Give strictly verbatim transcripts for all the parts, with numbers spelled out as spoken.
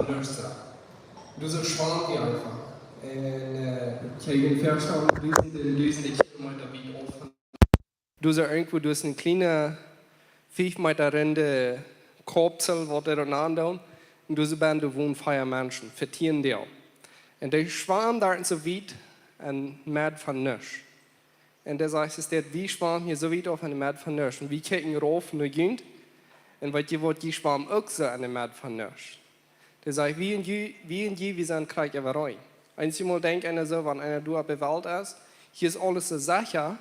Nuscht. Du sost schwamen wie eenfach. Un, äh, kjeen Verstand, dusende un dusende Kilometa wiet auf. Du sost irjentwoo, du hast een kjlienet, fief Meta runde Kopsel, waut doa aun deit. Un du sost bie, doa wonen vea Menschen, fa tieen Doag. Un dee schwamen doa soo wiet un met von nuscht. Un dee sajcht, es daut, wie schwamen hia soo wiet auf en de Med von nuscht. Un wie kjikjen rauf no junt. Un weet jie waut, jie schwamen uk soo en de Med von nuscht. Dee sajcht, wie un jie, wie un jie, wie sent krakjt äwareen. Eenjemol denkjt eena soo, wan eena doa opp de Welt es, hia es aules soo secha.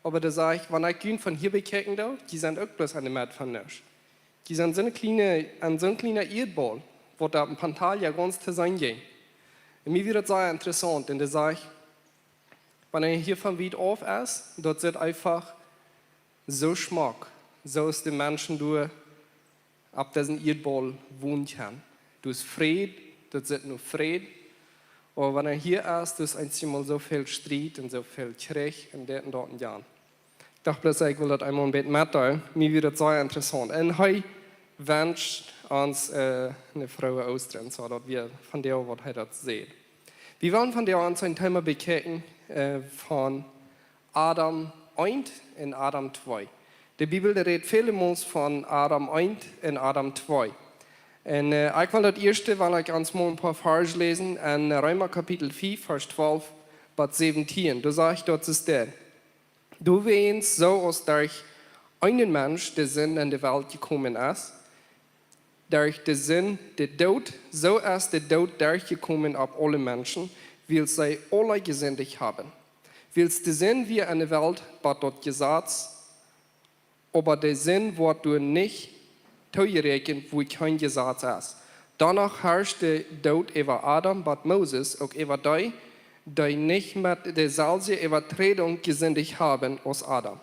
Oba dee sajcht, wan ekj junt von hia bekjikjen doo, jie sent uk bloos en de Med von nuscht. Jie sent soon kjliene, aun soon kjlienen Ieedbaul, waut doa opp een Pantalla gaunz to seenen jeit. Un mie wia daut sea interessaunt, un dee sajcht, wan eena hia von wiet auf es, daut sitt eenfach soo schmock, soo aus de Menschen doa opp disen Ieedbaul wonen kjennen. Doa es Fräd, daut sitt no Fräd. Oba wan eena hia es, doa es eenjemol soo väl Striet un soo väl Kjrich un dit un daut un jan. Ekj docht bloos, ekj well daut eemol een bät metdeelen. Mie wia daut sea interessaunt. Un hee wenscht ons, äh, eene frooe Oostren, soo daut wie von doa waut hee daut sajcht. Wie wellen von doa ons een Thema bekjikjen, äh, von Adam eent un Adam twee. De Bibel, dee rät väle Mol von Adam eent un Adam twee. Un, äh, ekj well daut ieeschte, well ekj ons mol een poa Varsch läsen en Reema Kapitel fief, Varsch twalf bat säwentieen. Doa sajcht daut es dit. Doawäajen, soo aus derch eenen Mensch de Sind en de Welt jekomen es, derch de Sind de Doot, soo es de Doot derchjekomen opp aule Menschen, wiels see aula jesindicht haben. Wiels de Sind wia en de Welt bat daut Jesaz, oba de Sind woat doa nich toojeräakjent, wua kjeen Jesaz es. Doano harscht de Doot äwa Adam bat Moses, uk äwa dee, dee nich met deeselwje Äwaträdunk jesindicht haben aus Adam,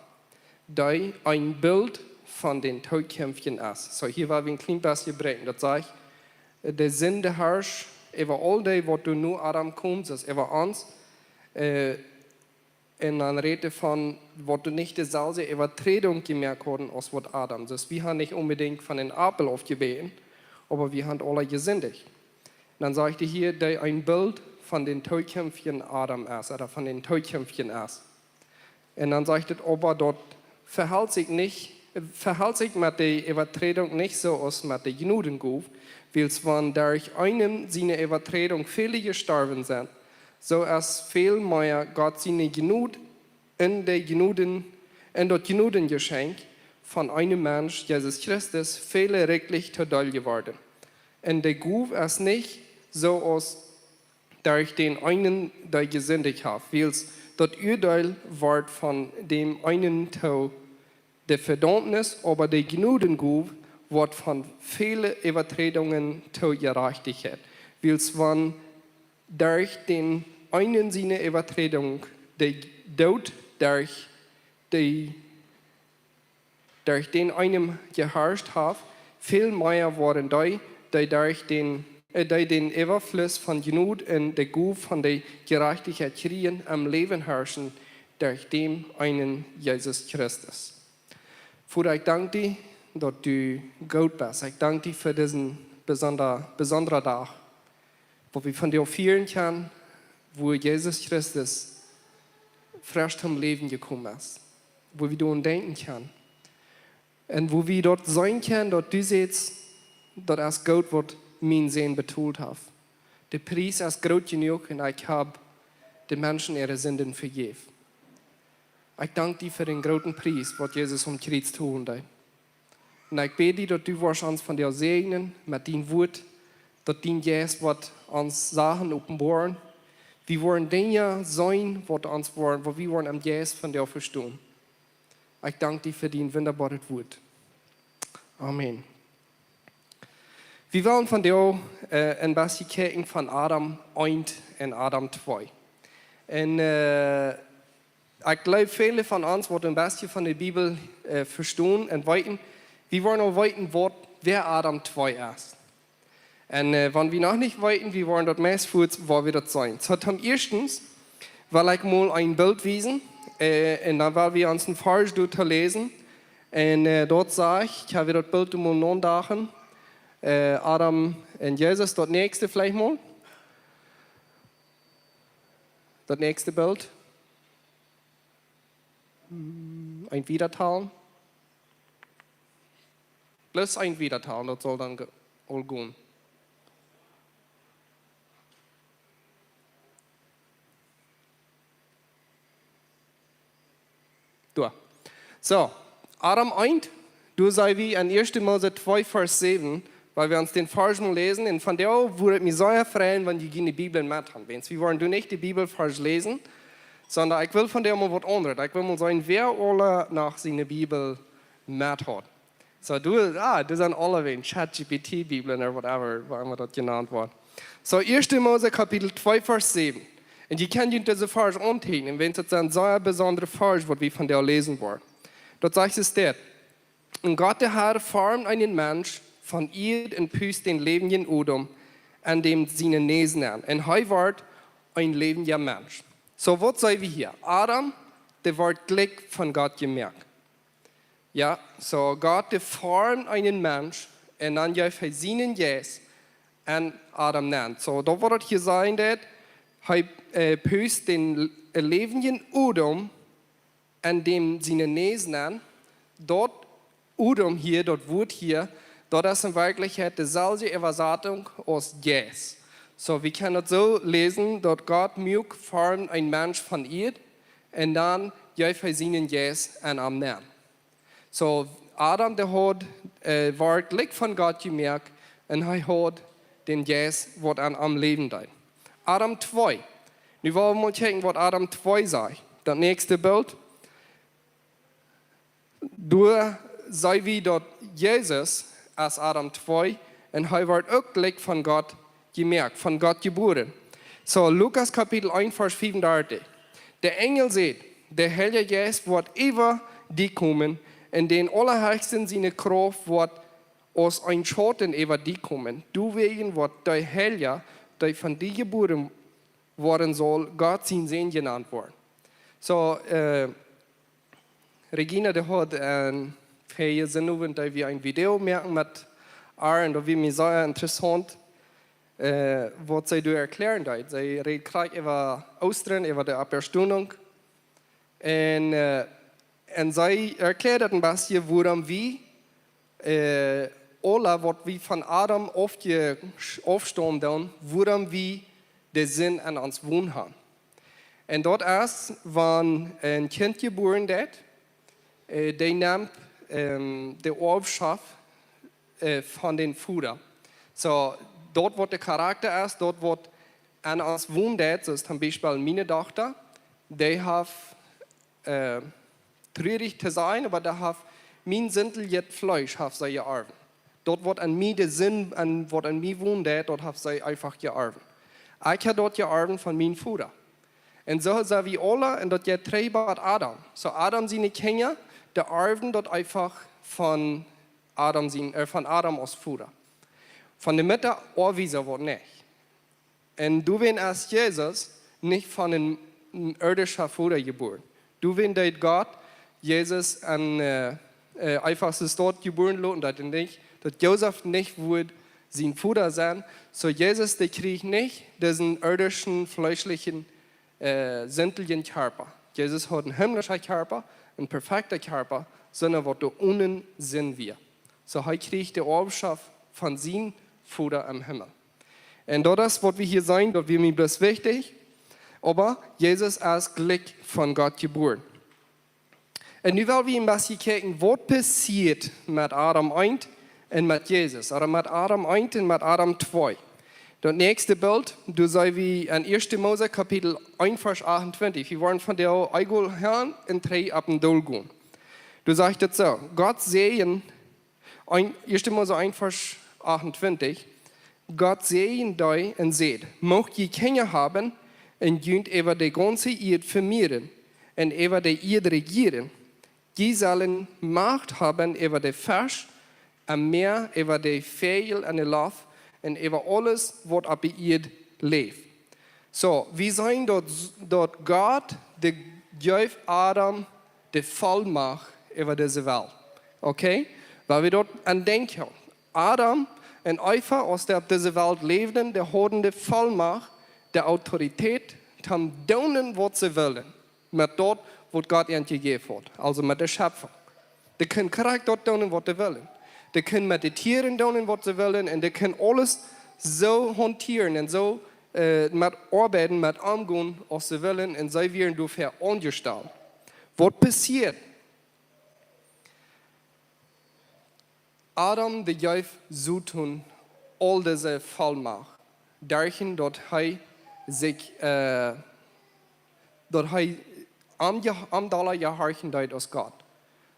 dee een Bilt von dän Tookjemftjen es. Soo, hia woa wie een kjlien bät bräakjen. Daut sajcht, de Sind harscht äwa aul dee, waut doa no Adam kjeemen, soo aus äwa ons, äh, un dan rät hee von, waut doa nich deeselwje Äwaträdunk jemoakt hauden aus waut Adam. Soo, wie haben nich onbedinjt von dän Aupel aufjebäten, oba wie haben aula jesindicht. Dan sajcht hee hia, dee een Bilt von dän tookjemftjen Adam es, ooda von dän tookjemftjen es. Un dan sajcht et, oba daut vehelt sikj nich, vehelt sikj met de Äwaträdunk nich soo aus met de Jnodengow, wiels wan derch eenem siene Äwaträdunk väle jestorwen sent, soo es väl mea Gott siene Jnod en de Jnoden, en daut Jnodenjeschenkj von eenem Mensch, Jesus Christus, väle rikjlich to Deel jeworden. Un de Gow es nich soo aus derch dän eenen, dee jesindicht haft, wiels daut Uadeel wort von däm eenen to de Vedaumnis, oba de Jnodengow wort von väle Äwaträdungen to Jerajchtichkjeit. Wiels wan derch dän eenen siene Äwaträdunk de Doot derch de derch dän eenen jeharscht haft, väl mea woaren dee, dee derch dän, äh, dee dän Äwafluss von Jnod un de Gow von de Jerajchtichkjeit kjrieen, em Läwen harschen, derch dän eenen Jesus Christus. Voda, ekj dank die, daut du goot best. Ekj dank die fa disen besonda-, besondren Dach, wua wie von die fieren kjennen, wua Jesus Christus frisch toom Läwen jekomen es, wua wie doaraun denkjen kjennen. Un wua wie daut seenen kjennen, daut du sajchst, daut es goot, waut mien Sän betolt haft. De Pries es groot jenuach un ekj hab de Menschen äare Sinden vejäft. Ekj dank die fa dän grooten Pries, waut Jesus aum Kjriez tolen deed. Un ekj bäd die, daut du woascht ons vondoag säajnen met dien Wuat, daut dien Jeist woat ons Sachen openboaren. Wie woaren Dinja seenen, waut ons woaren, waut wie woaren em Jeist vondoag vestonen. Ekj dank die fa dien wundaboaret Wuat. Amen. Wie wellen vondoag, äh, een bät kjikjen von Adam eent un Adam twee. Un, äh, ekj jleew, väle von ons, waut een bät von de Bibel, äh, vestonen un weeten, wie woaren uk weeten, waut, wäa Adam twee es. Un, äh, wan wie noch nich weeten, wie woaren daut meist fuaz, woo wie daut seenen. Soo, toom ieeschten well ekj mol een Bilt wiesen, äh, un dan well wie ons een Varsch doa läsen. Un, äh, daut sajcht, ekj hab daut Bilt mol nodachen. Äh, Adam un Jesus, daut näakjste veleicht mol. Daut näakjste Bilt. Hm, een wiedatalen. Bloos een wiedatalen, daut saul dan ge- aul gonen. Doa. Soo, Adam eent, doa sent wie en Ieeschte Mose twee Varsch säwen, wiels wie ons dän Varsch mol läsen, un vondoag wudd et mie sea freien, wan jie de Bibel met haben. Wiels wie woaren nu nich de Bibelvarsch läsen, sonda ekj well vondoag mol waut aundret. Ekj well mol seenen, wäa aula noch siene Bibel met haft. Soo, du, ah, du sent aule wäajen ChatGPT Bibel ooda whatever, woo emma daut jenant woat. Soo, Ieeschte Mose Kapitel twee Varsch säwen. Un jie kjennen junt dise Varsch aunteekjnen, wiels daut sent sea besondre Varsch, waut wie vondoag läsen woaren. Daut sajcht es dit: "Und Gott, der Herr, formte einen Mensch von Erde und pust den lebendigen Odem an dem sienen Näsen an. Und er ward ein lebendiger Mensch." Soo, waut sent wie hia? Adam, dee wort jlikj von Gott jemoakt. Jo, soo Gott, dee formte eenen Mensch un dan jeef hee sienen Jeist aun Adam nenn. Soo, daut waut et hia sajen deit, hee, äh, pust dän l- äh, lebendigen Odem an dem sienen Näsen an. Daut Odem hia, daut Wuat hia, daut es en Werkjlichkjeit deeselwje Äwasatunk aus Jeist. Soo, wie kjennen daut soo läsen, daut Gott muak, formte een Mensch von Ieed un dan jeef hee sienen Jeist aun am nenn. Soo, Adam, dee haud, äh, wort jlikj von Gott jemoakt un hee haud dän Jeist, waut aun am läwen deed. Adam twee. Nu well wie mol kjikjen, waut Adam twee sajcht. Daut näakjste Bilt. Doa sent wie, daut Jesus es Adam twee un hee wort uk jlikj von Gott jemoakt, von Gott jebuaren. Soo, Lukas Kapitel eent, Varsch fiefundartich. De Enjel säd: "Der Heilje Jeist woat äwa die komen, un dän Aulahechsten siene Krauft woat aus een Schauten äwa die komen. Doawäajen woat de Heilja, dee von die jebuaren woaren saul, Gott sien Sän jenant woaren." Soo, äh, Regina, dee haud en väaje Sindowent, daut wie een Video moaken met äa, un daut wia mie sea interessaunt, äh, waut see doa erkjläaren deed. See räd krakjt äwa Oostren, äwa de Oppstonunk. Un, äh, un see erkjläad daut een bät, wuarom wie, äh, aula, waut wie von Adam aufje- aufstaumen doonen, wuarom wie de Sind aun ons wonen haben. Un daut es, wan een Kjint jebuaren woat, äh, dee nemt, ähm, de Oawschoft, äh, von dän Voda. Soo, daut waut de Charakta es, daut waut aun ons wonen deit, soo aus toom Biespel miene Dochta, dee haft, äh, trurich to sennen, oba dee haft mien sindlichet Fleesch haft see jeorwen. Daut waut aun mie de Sind, aun, waut aun mie wonen deit, daut haft see eefach jeorwen. Ekj hab daut jeorwen von mienen Voda. Un soo sent wie aula, un daut jeit trigj bat Adam. Soo Adam siene Kjinja, dee orwen daut eefach von Adam sien, äh, von Adam aus Voda. Von de Mutta orwen wie soo waut nich. Un doawäajen es Jesus nich von een, een irdischa Voda jebuaren. Doawäajen deed Gott Jesus aun, äh, äh, eefach soo doa jebuaren loten, daut hee nich, daut Josef nich wudd sien Voda sennen. Soo Jesus, dee kjrieech nich disen irdischen, fleeschlichen, äh, sindlichen Kjarpa. Jesus haud een himmlischen Kjarpa, een perfekten Kjarpa, sonda waut doa onen Sind wia. Soo hee kjrieech de Oawschoft von sien Voda em Himmel. Un daut es waut wie hia seenen, daut wia mie bloos wichtich. Oba Jesus es jlikj von Gott jebuaren. Un nu well wie een bät kjikjen, waut passieet met Adam eent un met Jesus, ooda met Adam eent un met Adam twee. Daut näakjste Bilt, doa sent wie en Ieeschte Mose Kapitel eent, Varsch achtuntwintich. Wie woaren von de Eagle han un trigj opp dän Dol gonen. Doa sajcht et soo: Gott säajend, een, Ieeschte Mose eent, Varsch achtuntwintich: Gott säajend dee un säd: "Mucht jie Kjinja haben un junt äwa de gaunze Ieed vemieeren un äwa de Ieed rejieren. Jie sellen Macht haben äwa de Fesch em Mäa, äwa de Väajel enne Loft un äwa aules, waut opp de Ieed läft." Soo, wie seenen daut, daut Gott, dee jeef Adam de Vollmacht äwa dise Welt. Okay? Wiels wie daut aun denkjen. Adam, Un Eva, aus dee opp dise Welt läwden, dee hauden de Vollmacht, de Autoritäet, toom doonen waut see wullen, met daut waut Gott an jejäft haud, aulsoo met de Schepfunk. Dee kunnen krakjt daut doonen waut dee wullen. Dee kunnen met de Tieren doonen waut see wullen un dee kunnen aules soo hauntieren un soo äh, met oabeiden, met omgonen aus see wullen un see wieren doafäa aunjestalt. Waut passieed? Adam, dee jeef Soton aul dise Vollmacht, derch daut hee sikj, äh, daut hee am, je- am dolla jehorchen deed aus Gott.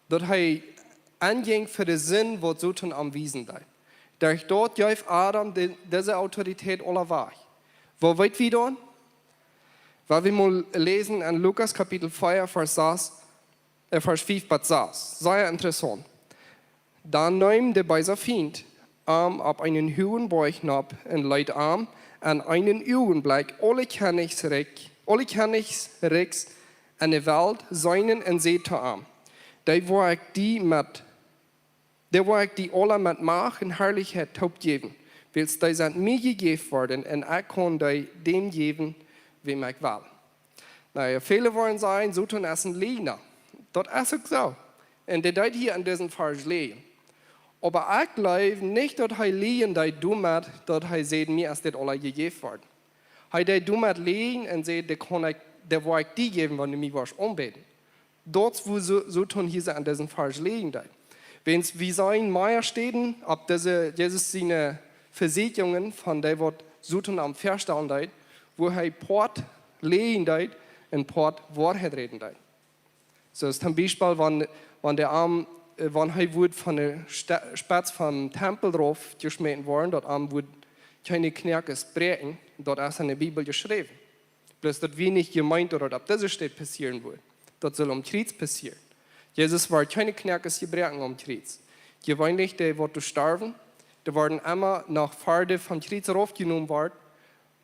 Daut hee aunjinkj fa de Sind waut Soton am wiesen deed. Derch daut jeef Adam de, dise Autoritäet aula wajch. Woo weet wie dan? Well wie mol läsen en Lukas Kapitel vea, Varsch sas, äh, Varsch fief bat sas. Sea interessaunt. Dan neem de beesa Fient am opp eenen huagen Boajch nopp un leet am en eenen Uagenblekj aule Kjennichsrikj, aule Kjennichsrikjs en de Welt seenen un säd to am: Dee woa ekj die met, dee woa ekj die aula met Macht un Harlichkjeit toop jäwen, wiels dee sent mie jejäft worden un ekj kaun dee däm jäwen, wäm ekj well. Na jo, väle woaren sajen, Soton es een Läajna. Daut es uk soo. Un dee deed hia en disen Varsch läajen. Oba ekj jleew nich, daut hee läajen deed doamet, daut hee säd: Mie es dit aula jejäft worden. Hee deed doamet läajen un säd: Dee kaun ekj, dee woa ekj die jäwen, wan du mie woascht aunbäden. Daut es, woo Su- Soton hia en disen Varsch läajen deed. Wiels wie seenen mea Städen opp dise Jesus siene Vesieekjungen von dee, waut Soton am väastalen deed, woo hee Poat läajen deed un Poat Woarheit räden deed. Soo es toom Biespel, wan, wan dee am, äh, wan hee wort von de Sta- Spetz vom Tempel rauf jeschmäten worden, daut am wort kjeene Knoakes bräakjen, daut es en de Bibel jeschräwen. Bloos daut wia nich jemeent, daut daut opp dise Städ passieren wudd. Daut sull aum Kjriez passieren. Jesus wort kjeene Knoakes jebroaken aum Kjriez. Jeweenlich, dee waut doa storwen, dee worden emma noch ver dee vom Kjriez raufjenomen worden,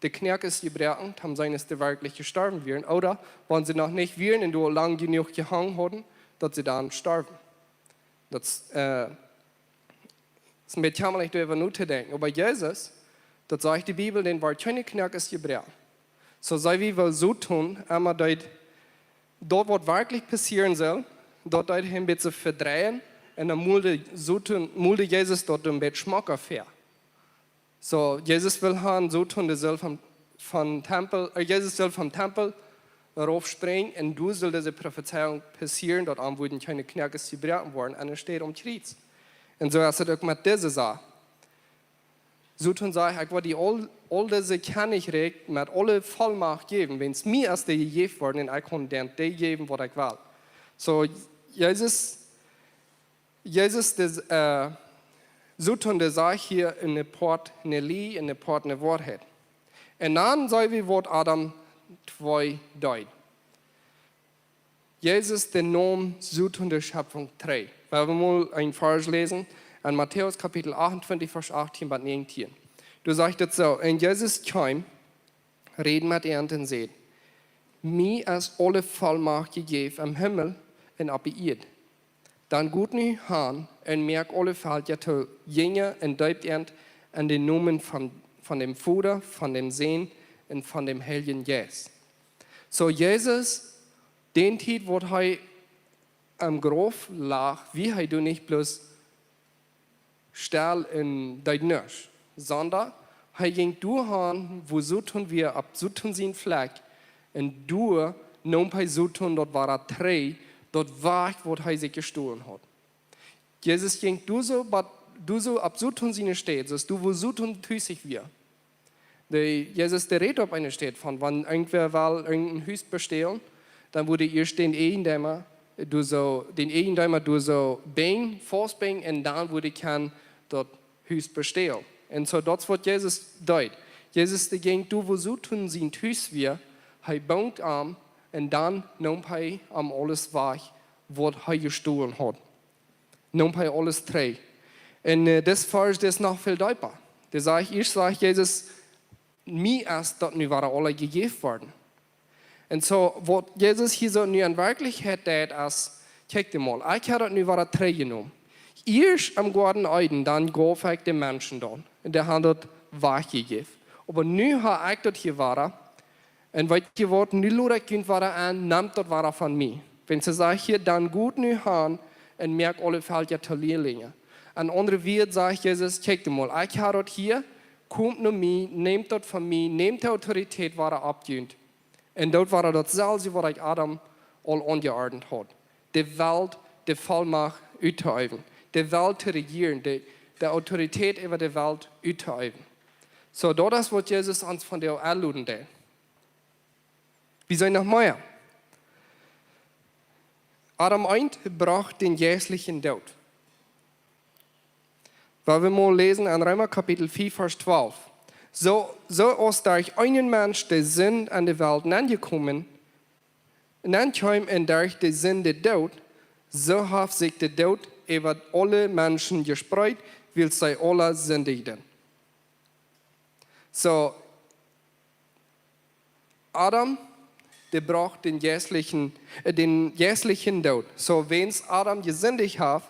de Knoakes jebroaken, toom seenen, daut dee werkjlich jestorwen wieren. Ooda wan see noch nich wieren un doa lang jenuach jehongen hauden, daut see dan storwen. Daut, äh, es een bät kjammerlich, doaräwa notodenkjen. Oba Jesus, daut sajcht de Bibel, däm worden kjeene Knoakes jebroaken. Soo see wie woll Soton emma deed, daut waut werkjlich passieren sull, daut deed hee een bät vedreien un dan muak dee Soton, muak dee Jesus daut een bät schmocka väa. Soo, Jesus wull han, Soton, dee sull vom, vom Tempel, äh, Jesus sull vom Tempel raufsprinjen un doa sull dise Profezeiunk passieren, daut am wudden kjeene Knoakes jebroaken woaren, enne Städ aum Kjriez. Un soo es et uk met dise Sach. Soton sajcht: Ekj woa die aul, aul dise Kjennichrikj met aule Vollmacht jäwen, wiels mie es dee jejäft worden un ekj kaun dee jäwen, waut ekj well. Soo, Jesus Jesus, dee, äh, Soton, dee sajcht hia een Poat ne Läajen, een Poat ne Woarheit. Un dan seenen wie, waut Adam twee deed. Jesus, dee neem Soton de Schepfunk trigj. Wie wellen mol een Varsch läsen en Matäus Kapitel achtuntwintich, Varsch achtieen bat näajentieen. Doa sajcht et soo: Un Jesus kjeem, räd met an un säd: Mie es aule Vollmacht jejäft em Himmel un opp de Ieed. Dan got nu han un moakt aule Velkja to Jinja un deept an en dän Nomen von, von däm Voda, von däm Sän un von däm Heiljen Jeist. Soo Jesus, dän Tiet, waut hee em Grauf lach, wia hee doa nich bloos stell un deed nuscht, sonda hee jinkj doa han, wua Soton wia, opp Soton sien Flakj, un doa neem hee Soton daut wada trigj, daut wajch, waut hee sikj jestolen haud. Jesus jinkj doa soo, bat, doa soo opp Soton siene Städ, soo doa, wua Soton tus wia. Dee, Jesus, dee räd opp eene Städ von, wan irjentwäa well irjent een Hus bestälen, dan wudd hee ieescht dän Eejendeema doa soo, dän Eejendeema doa soo binjen, faust binjen, un dan wudd hee kjennen daut Hus bestälen. Un soo, daut es, waut Jesus deed. Jesus, dee jinkj doa, wua Soton sien Tus wia, hee bunk am, un dan neem hee am aules wajch, waut hee jestolen haud. Neem hee aules trigj. Un, äh, dis Varsch, dee es noch väl deepa. Dee sajcht, ieescht sajcht Jesus: Mie es daut nu wada aula jejäft worden. Un soo, waut Jesus hia soo nu en Werkjlichkjeit deed, es: Kjikj emol, ekj hab daut nu wada trigjjenomen. Ieescht em Goaden Eden, dan jeef ekj de Menschen daut. Un dee haben daut wajchjejäft. Oba nu hab ekj daut hia wada. Un weet jie waut, nu lod ekj junt wada aun, nämt daut wada von mie. Wan see sajcht hia, dan got nu han un moakt aule Velkja to Lierlinje. Enn aundre Wieed sajcht Jesus, kjikjt mol, ekj hab daut hia, komt no mie, nämt daut von mie, nämt de Autoritäet wada opp junt. Un daut wia daut selwje waut ekj Adam aul aunjeordent haud. De Welt, de Vollmacht uttoäwen. De Welt to rejieren, de, de Autoritäet äwa de Welt uttoäwen. Soo, daut es waut Jesus ons vondoag aunloden deed. Wie sent noch mea. Adam eent brocht dän jeistlichen Doot. Wan wie mol läsen aun Reema Kapitel fief, Varsch twalf. Soo, soo aus derch eenen Mensch de Sind aun de Welt nenjekomen, nenkjeem un derch de Sind de Doot, soo haft sikj de Doot äwa aule Menschen jespreet, wiels see aule sindichten. Soo, Adam, dee brocht dän jeistlichen, äh, dän jeistlichen Doot. Soo, wan Adam jesindicht haft,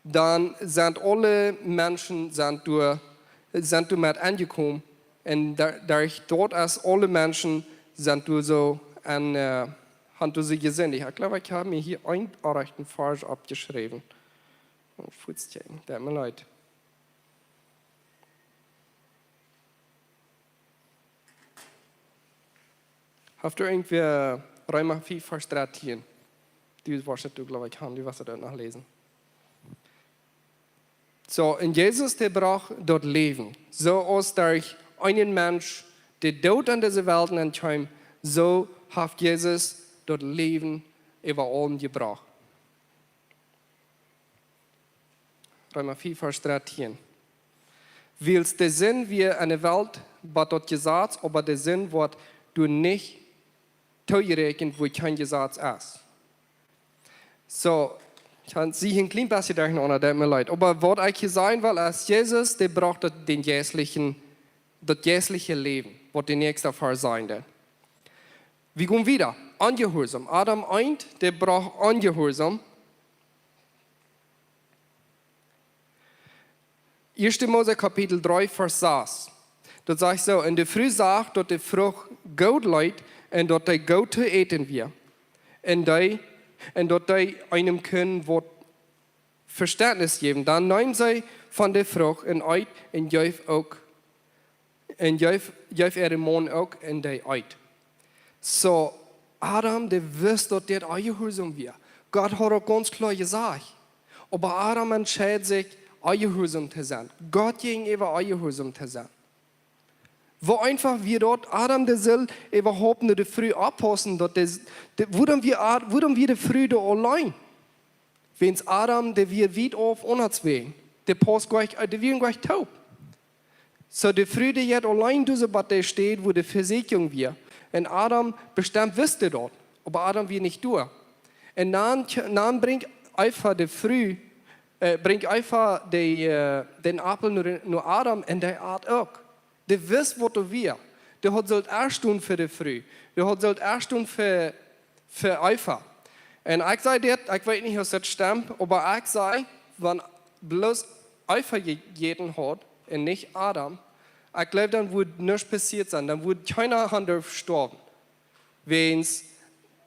dan sent aule Menschen sent doa, sent doa met aunjekomen. Un da-, derch daut es aule Menschen sent doa soo aun, äh, haben doa soo jesindicht. Ekj jleew, ekj hab mie hia eenen orrajchten Varsch oppjeschräwen. Oh, fuats kjikjen, daut mie leet. Haft irjentwäa Reema fief, Varsch dartieen? Du woascht daut, jleew ekj, haben, du woascht daut noch läsen. Soo, un Jesus, dee brocht daut Läwen. Soo aus derch eenen Mensch de Doot aun dise Welt nenkjeem, soo haft Jesus daut Läwen äwa aulem jebrocht. Reema fief, Varsch dartieen. Wiels de Sind wia aun de Welt bat daut Jesaz, oba de Sind wort doa nich toojeräakjent, wua kjeen Jesaz es. Soo, ekj sie hia een kjlien bät derchenaunda, daut mie leet. Oba waut ekj hia sajen well, es Jesus, dee brocht daut, dän jeistlichen, daut jeistliche Läwen, waut de näakjste Varsch sajen deed. Wie gonen wieda. Onjehuarsaum. Adam eent, dee brocht Onjehuarsaum. Ieeschte Mose Kapitel dree, Varsch sas. Daut sajcht soo: Un de Fru sach, daut de Frucht goot leet un daut dee goot to äten wia. Un dee, un daut dee eenem kunn waut Vestentnis jäwen. Dan neem see von de Frucht un eet un jeef uk, un jeef, jeef äaren Maun uk un dee eet. Soo, Adam, dee wist, daut dit onjehuarsaum wia. Gott haud uk gaunz kloa jesajcht. Oba Adam entscheed sikj, onjehuarsaum to sennen. Gott jäajenäwa onjehuarsaum to sennen. Woo eenfach wia daut, Adam, dee sull äwahaupt no de Fru oppaussen, daut dee, dee, wuarom wia Ad-, wuarom wia de Fru doa auleen? Wiels Adam, dee wia wiet auf unjawäajen. Dee paust jlikj, äh, dee wieren jlikj toop. Soo, de Fru, dee jeit auleen doa soo bat de Städ, wua de Vesieekjunk wia. Un Adam bestemmt wist daut, oba Adam wia nich doa. Un dan, dan brinjt Eva de Fru, äh, brinjt Eva de, äh, dän Aupel no, no Adam un dee at uk. Dee wist, waut doa wia. Dee haud sullt ieescht doonen fa de Fru. Dee haud sullt ieescht doonen fa, fa Eva. Un ekj saj dit, ekj weet nich, aus daut stemt, oba ekj saj, wan bloos Eva jejäten haud un nich Adam, ekj jleew, dan wudd nuscht passieet sennen. Dan wudd kjeena han durft stoawen. Wiels,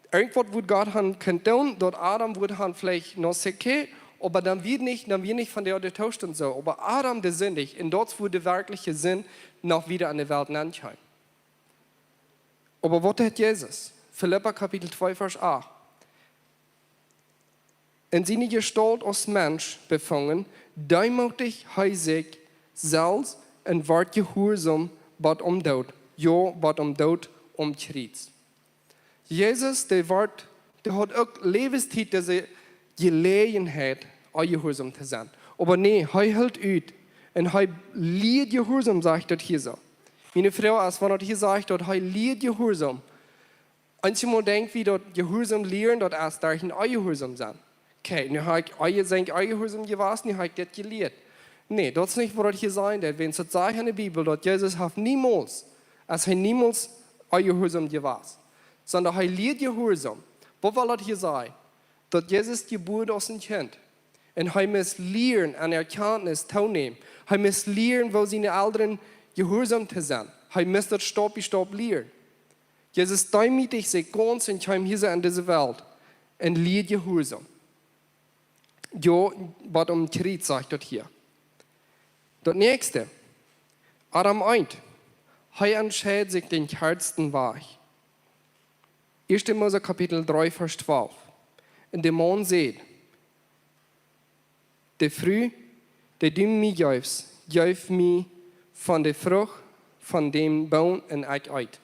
irjentwaut wudd Gott han kunt doonen, daut Adam wudd han veleicht noch sikj, oba dan wia nich, dan wia nich von de, de Toostaunt soo. Oba Adam, dee sindicht, un daut wia de werkjliche Sind, noch wieda aun de Welt nenkjeem. Oba waut deed Jesus? Filippa Kapitel twee, Varsch acht. En siene Jestault aus Mensch befungen, deemootich hee sikj selfst un wort jehuarsaum bat aum Doot, jo, bat aum Doot aum Kjriez. Jesus, dee wort, dee haud uk Läwenstiet dise Jeläajenheit, onjehuarsaum to sennen. Oba nä, hee hilt ut un hee lieed jehuarsaum, sajcht daut hia soo. Miene Froag es, wan daut hia sajcht, daut hee lieed jehuarsaum, eenjemol denkj wie, daut jehuarsaum lieren, daut es derch een onjehuarsaum sennen. Okay, nu hab ekj onje-, sie ekj onjehuarsaum jewast, nu hab ekj dit jelieet. Nä, daut es nich, waut daut hia sajen deit. Wiels daut sajcht en de Bibel, daut Jesus haft niemols, es hee niemols onjehuarsaum jewast. Sonda hee lieed jehuarsaum. Waut well daut hia sajen? Daut Jesus jebuaren aus een Kjint. Un hee must lieren aun Erkjantnis toonämen. Hee must lieren, woo siene Elren jehuarsom to sennen. Hee must daut Staup bie Staup lieren. Jesus deemootijcht sikj gaunz un kjeem hia aun dise Welt un lieed jehuarsom. Jo, waut om Kjriez sajcht daut hia. Daut näakjste, Adam eent. Hee entscheid sikj dän kjartsten Wajch. Ieeschte Mose Kapitel dree, Varsch twalf. Un de Maun säd: De Fru, dee du mie jeefst, jeef mie von de Frucht von dän Boom un ekj eet.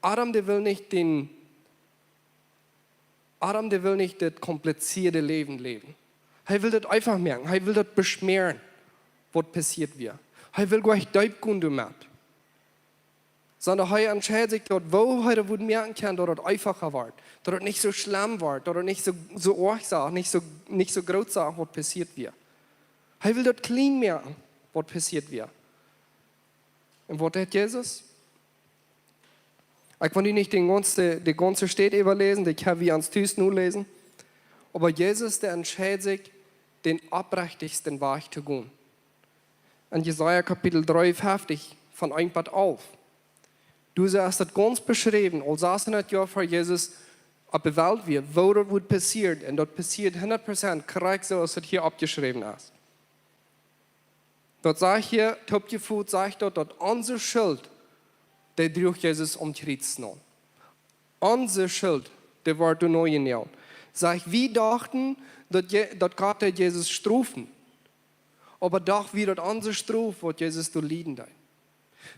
Adam, dee well nich dän, Adam, dee well nich daut komplizierte Läwen läwen. Hee well daut eefach moaken. Hee well daut beschmäaren, waut passieet wia. Hee well goanich deep gonen doamet. Sonda hee entscheid sikj daut, woo hee daut wudd moaken kjennen, daut daut eefacha woat. Daut daut nich soo schlemm woat, daut daut nich soo, soo oajch sach, nich soo, nich soo groot sach, waut passieet wia. Hee well daut kjlien moaken, waut passieet wia. Un waut deed Jesus? Ekj well nu nich dän gaunzen, de gaunze Städ äwaläsen, dee kjenn wie ons tus noläsen. Oba Jesus, dee entscheid sikj, dän oprechtichsten Wajch to gonen. En Jesaja Kapitel dree, fefftich, von eent bat alf. Doa es daut gaunz beschräwen, aul sas en daut Joa ver Jesus opp de Welt wia, woo daut wudd passieren. Un daut passieed hundat Prozent krakjt soo, aus daut hia oppjeschräwen es. Daut sajcht hia, toopjefoot sajcht daut, daut onse Schult, dee druach Jesus aum Kjriez no. Onse Schult, dee wort doa nojenäajelt. Sajcht, wie dochten, daut Je-, daut Gott deed Jesus strofen. Oba doch wia daut onse Strof, waut Jesus doa lieden deed.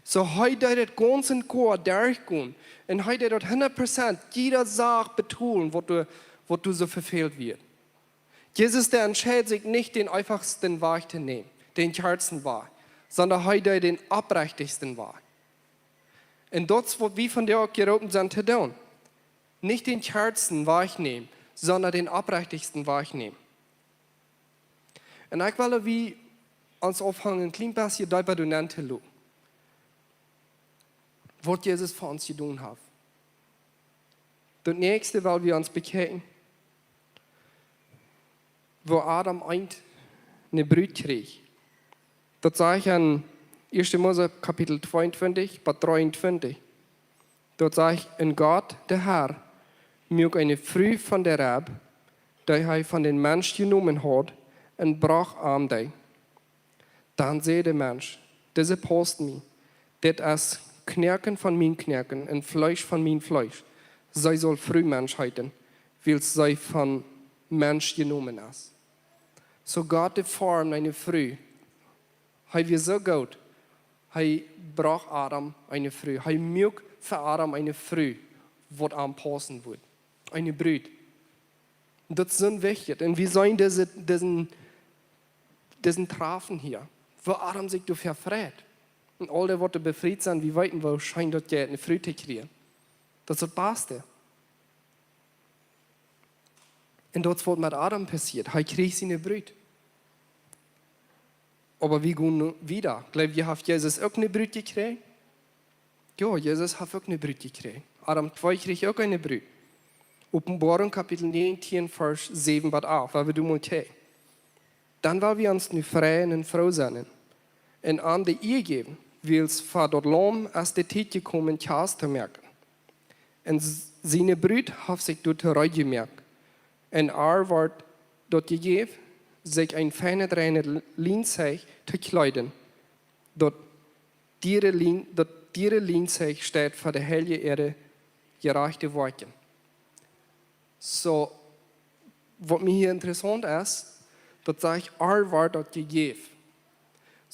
Soo, hee deed daut gaunz en Koa derchgonen. Un hee deed daut hundat Prozent, jieda Sach betolen, waut doa, waut doa soo vefält wia. Jesus, dee entscheid sikj nich, dän eefachsten Wajch to nämen, dän kjartsten Wajch, sonda hee deed dän oprechtichsten Wajch. Un daut es, waut wie vondoag uk jeroopen sent to doonen. Nich dän kjartsten Wajch nämen, sonda dän oprechtichsten Wajch nämen. Un ekj well, daut wie ons aunfangen, een kjlien bät deepa doa nenn to loten, waut Jesus fa ons jedonen haft. Daut näakjste, waut wie ons bekjikjen, woo Adam eent eene Brut kjrieech. Daut sajcht en ieeschte Mose Kapitel tweeuntwintich bat dreeuntwintich. Daut sajcht: Un Gott, de Herr, muak eene Fru von de Reb, dee hee von dän Mensch jenomen haud, un brocht am dee. Dan säd de Mensch: Dise paust mie. Dit es Knoaken von mien Knoaken un Fleesch von mien Fleesch. See saul Frumensch heeten, wiels see von Mensch jenomen es. Soo Gott, dee formd eene Fru. Hee wia soo goot. Hee brocht Adam eene Fru. Hee muak fa Adam eene Fru, waut am paussen wudd. Eene Brut. Daut es soo wichtich. Un wie seenen dise, disen, disen Trafen hia, woo Adam sikj doafäa freit. Un aul dee, waut doa befriet sent, wie weeten, woo scheen daut es, eene Fru to kjrieen. Daut es daut Baste. Un daut es, waut met Adam passieet. Hee kjrieech siene Brut. Oba wie gonen nu wieda. Jleew jie, haft Jesus uk eene Brut jekjräajen? Jo, Jesus haft uk eene Brut jekjräajen. Adam twee kjrieech uk eene Brut. Openboarunk Kapitel näajentieen, Varsch säwen bat alf, woa wie doa mol kjikjen. Dan woa wie ons nu freien un froo sennen un am de Ea jäwen, wiels fa daut Laum es de Tiet jekomen, Kjast to moaken. Un s-, siene Brut haft sikj doatoo reed jemoakt. Un ar wort daut jejäft, sikj een feinet reinet L-, Lienzeich to kjleeden. Daut diere Lien-, daut diere Lienzeich steit fa de Heilje äare jerajchte Woakjen. Soo, waut mie hia interessaunt es, daut sajcht, ar wort daut jejäft.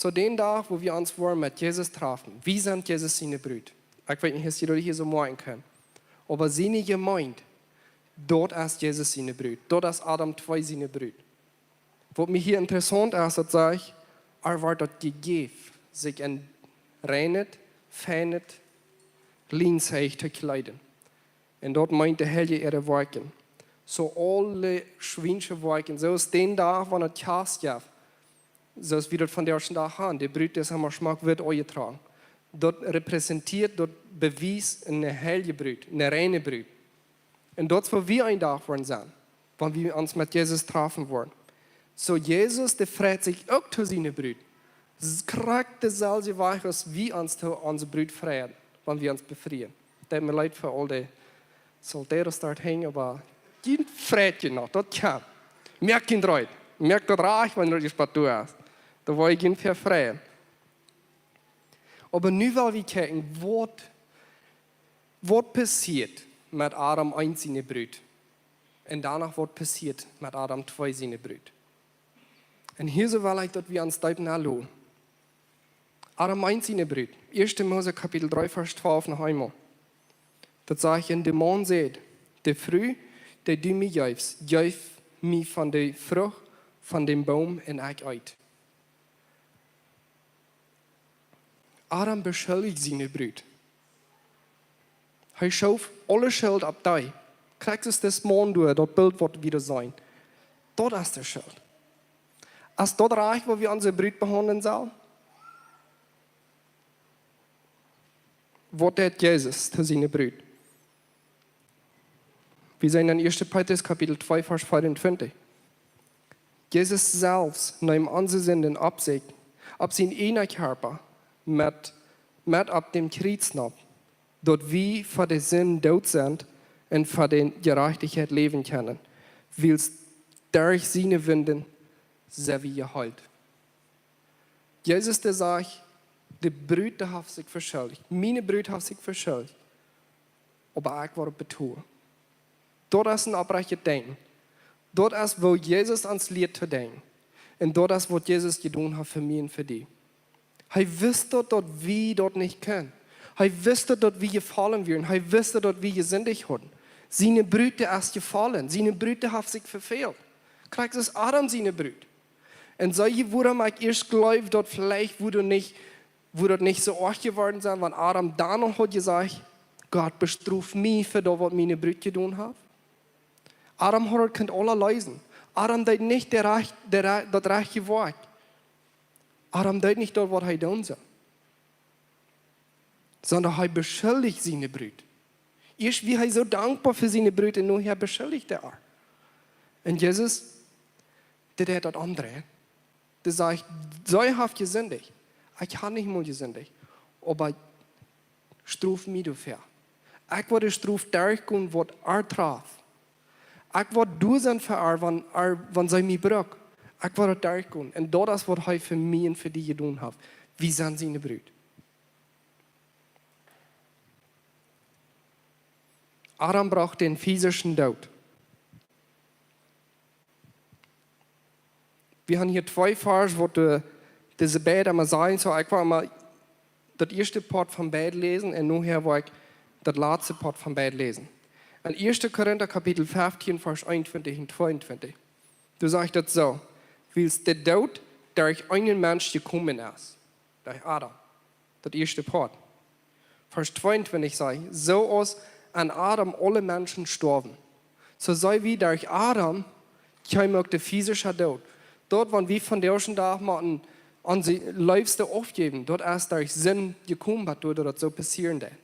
Soo, dän Dach, wua wie ons woaren met Jesus trafen, wie sent Jesus siene Brut. Ekj weet nich, aus jie daut hia soo moakjen kjennen. Oba siene Jemeent, daut es Jesus siene Brut. Daut es Adam twee siene Brut. Waut mie hia interessaunt es, daut sajcht, ar wort daut jejäft, sikj een reinet, feinet Lienzeich to kjleeden. Un daut meent de Heilje äare Woakjen. Soo aule schwiensche Woakjen, soo aus dän Dach, wan daut Kjast jeft, soo aus wie daut vondoag dän Dach haben, de Brut es emma schmock witt aunjetrocken. Daut repräsentieet, daut bewiest eene heilje Brut, eene reine Brut. Un daut es, wua wie een Dach woaren sennen. wan wie ons met Jesus trafen woaren. Soo Jesus, dee freit sikj uk to siene Brut. Krakjt deeselwje Wajch aus wie ons to onse Brut freien, wan wie ons befrieen. Daut mie leet fa aul dee Soldaten doa hinjen, oba dee freit je noch, daut kaun. Moakt jie reed. Moakt daut rajcht, wan jie doa es. Dan woa jie jun vefrieen. Oba nu well wie kjikjen, waut, waut passieet met Adam eent siene Brut. Un doano waut passieet met Adam twee siene Brut. Un hia soo well ekj daut wie ons deep naloten. Adam eent siene Brut. Ieeschte Mose Kapitel dree, Varsch twalf noch eemol. Daut sajcht: Un de Maun säd: De Fru, dee du mie jeefst, jeef mie von de Frucht von däm Boom un ekj eet. Adam beschuldicht siene Brut. Hee schoof aule Schult opp dee. Krakjt soo aus dis Maun doa, daut Bilt waut wie doa seenen. Daut es de Schult. Es daut rajcht, woo wie onse Brut behaundlen sellen? Waut deed Jesus to siene Brut? Wie seenen en ieeschte Petrus Kapitel twee, Varsch vieruntwintich. Jesus selfst neem onse Sinden opp sikj, opp sienen eenen Kjarpa, met, met opp däm Kjriez nopp, daut wie fa de Sind doot sent un fa de Jerajchtichkjeit läwen kjennen, wiels derch siene Wunden sent wie jeheelt. Jesus, dee sajcht: De Brut, dee haft sikj veschuldicht. Miene Brut haft sikj veschuldicht. Oba ekj woa daut betolen. Daut es een opprechtet Denkjen. Daut es, woo Jesus ons lieet to denkjen. Un daut es, waut Jesus jedonen haft fa mie un fa die. Hee wist daut, daut wie daut nich kjennen. Hee wist daut, daut wie jefollen wieren. Hee wist daut, daut wie jesindicht hauden. Siene Brut es jefollen. Siene Brut haft sikj vefält. Krakjt soo aus Adam siene Brut. Un soo, wuarom ekj ieescht jleew, daut veleicht wudd nich, wudd daut nich soo oajch jeworden sennen, wan Adam dan noch haud jesajcht: Gott, bestrof mie fa daut, waut miene Brut jedonen haft. Adam haud daut kunt aula läsen. Adam deed nich de rajcht-, de re-, daut rajchte Woakj. Adam deed nich daut, waut hee doonen sull. Sonda hee beschuldicht siene Brut. Ieescht wia hee soo dankboa fa siene Brut un nu hee beschuldicht ar. Un Jesus, dee deed daut omdreien. Dee sajcht: See haft jesindicht. Ekj hab nich mol jesindicht. Oba strof mie doafäa. Ekj woa de Strof derchgonen, waut ar traft. Ekj woa doa sennen fa ar, wan ar, wan see mie brukt. Ekj woa daut derchgonen. Un daut es, waut hee fa mie un fa die jedonen haft. Wie sent siene Brut. Adam brocht dän physischen Doot. Wie haben hia twee Varsch, waut de, dise beid emma sajen. Soo, ekj woa emma daut ieeschte Poat von beid läsen un nohäa woa ekj daut latste Poat von beid läsen. En ieeschte Korinta Kapitel feftieen, Varsch eenuntwintich un tweeuntwintich. Doa sajcht daut soo: Wiels de Doot derch eenen Mensch jekomen es. Derch Adam. Daut ieeschte Poat. Varsch tweeuntwintich sajcht: Soo aus en Adam aule Menschen stoawen, soo sent wie derch Adam, kjeem uk de physische Doot. Daut, wan wie vondoag dän Dach motten onse Leefste aufjäwen, daut es derch Sind jekomen, waut doa daut soo passieren deed.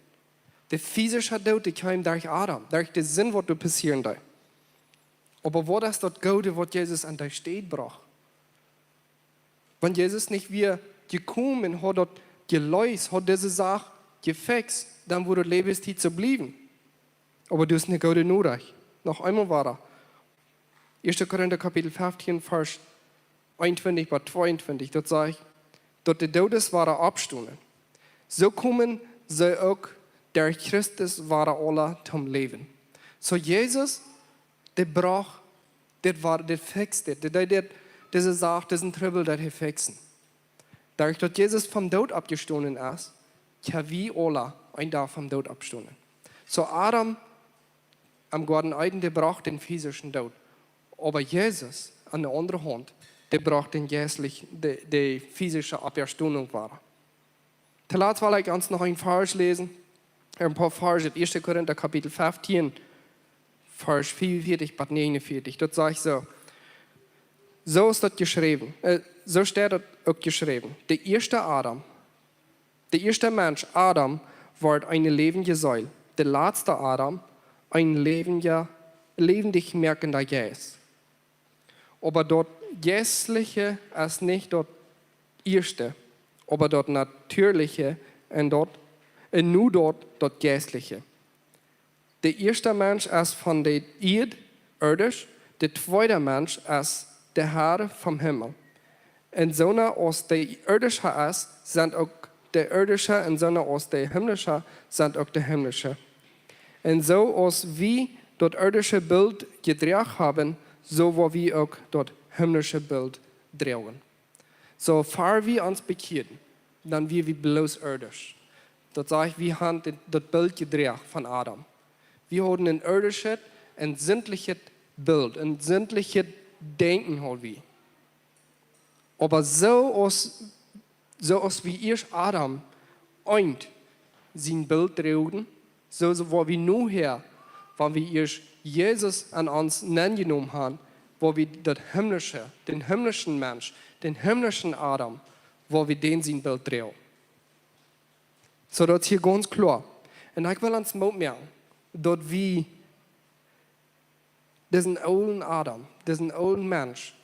De physische Doot, dee kjeem derch Adam, derch de Sind, waut doa passieren deed. Oba waut es daut Goode, waut Jesus aun de Städ brocht? Wan Jesus nich wia jekomen un haud daut jeläst, haud dise Sach jefixt, dan wudd daut Läwenstiet soo bliewen. Oba daut es ne goode Norecht. Noch eemol wada. Ieeschte Korinta Kapitel feftieen, Varsch eenuntwintich bat tweeuntwintich. Daut sajcht, daut de Doodes wada oppstonen. Soo komen see uk derch Christus wada aula toom Läwen. Soo Jesus, dee brocht, dit wia, dee fixt dit. Dee, dee, dee, dise Sach, disen Trubbel, daut hee fiksen. Derch daut Jesus vom Doot oppjestonen es, kjenn wie aula een Dach vom Doot oppstonen. Soo Adam aum Goaden Eden, dee brocht dän physischen Doot. Oba Jesus, aun de aundre Haunt, dee brocht dän jeistlich, de, de physische Oppstonunk wada. Toolatst well ekj ons noch een Varsch läsen. Een poa Varsch ut ieeschte Korinta Kapitel feftieen, Varsch veeaunvieetich bat näajenuntwintich. Daut sajcht soo: Soo es daut jeschräwen, äh, soo steit daut uk jeschräwen: De ieeschte Adam, de ieeschte Mensch, Adam, wort eene läwendje Seel. De latste Adam, een läwendja läwendich moakende Jeist. Oba daut Jeistliche es nich daut Ieeschte, oba daut Natieeliche un daut, un nu daut, daut Jeistliche. De ieeschta Mensch es von de Ieed, irdisch, de tweeda Mensch es de Har vom Himmel. Un soona aus de irdischa es, sent uk de irdischa, un soona aus de himlischa, sent uk de himlischa. Un soo aus wie daut irdische Bilt jedroagen haben, soo woa wie uk daut himlische Bilt droagen. Soo ver wie ons bekjieeden, dan wia wie bloos irdisch. Daut sajcht, wie haben dit, daut Bilt jedroagen von Adam. Wie hauden een irdischet, een sintlichet Bilt, een sintlichet Denkjen haud wie. Oba soo aus, soo aus wie ieescht Adam eent sien Bilt droagen, soo, soo woa wie nu hia, wan wie ieescht Jesus aun ons nenjenomen haben, woa wie daut himlische, dän himlischen Mensch, dän himlischen Adam, woa wie dän sien Bilt droagen. Soo daut es hia gaunz kloa. Un ekj well ons Moot moaken, daut wie disen oolen Adam, disen oolen Mensch,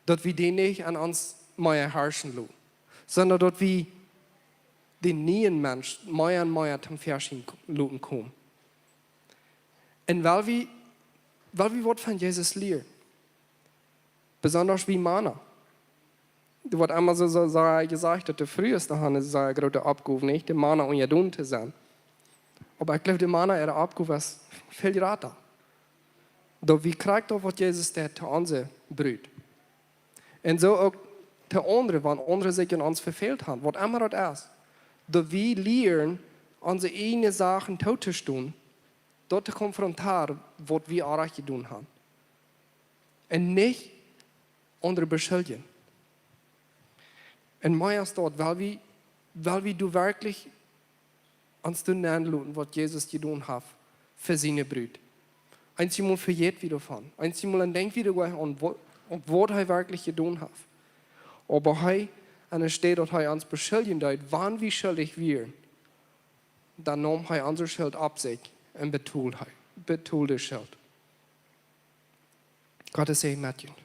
daut wie dän nich aun ons mea harschen loten, sonda daut wie dän nieen Mensch mea un mea toom Väaschien loten komen. Un wiels wie, wiels wie waut von Jesus lieren, besonda wie Mana. Daut woat emma soo, soo, soo jesajcht, daut de Frues, dee haben eene sea groote Oppgow, nich? De Mana unjadon to sennen. Oba ekj jleew, de Mana äare Oppgow es väl jrata. Daut wie krakjt daut, waut Jesus deed to onse Brut. Un soo uk to aundre, wan aundre sikj aun ons vefält haben, waut emma daut es. Daut wie lieren, onse ieejne Sachen tootostonen, daut to konfrontieren, waut wie orrajcht jedonen haben. Un nich aundre beschuldjen. Un mea es daut, wiels wie, wiels wie doa werkjlich ons doa nenloten, waut Jesus jedonen haft fa siene Brut. Eenjemol vejät wie doavon. Eenjemol dan denkj wie doa aun, waut, aun waut hee werkjlich jedonen haft. Oba hee, aun de Städ daut hee ons beschuldjen deed, wan wie schuldich wieren, dan neem hee onse Schult opp sikj un betold hee, betold de Schult. Gott es hia met junt.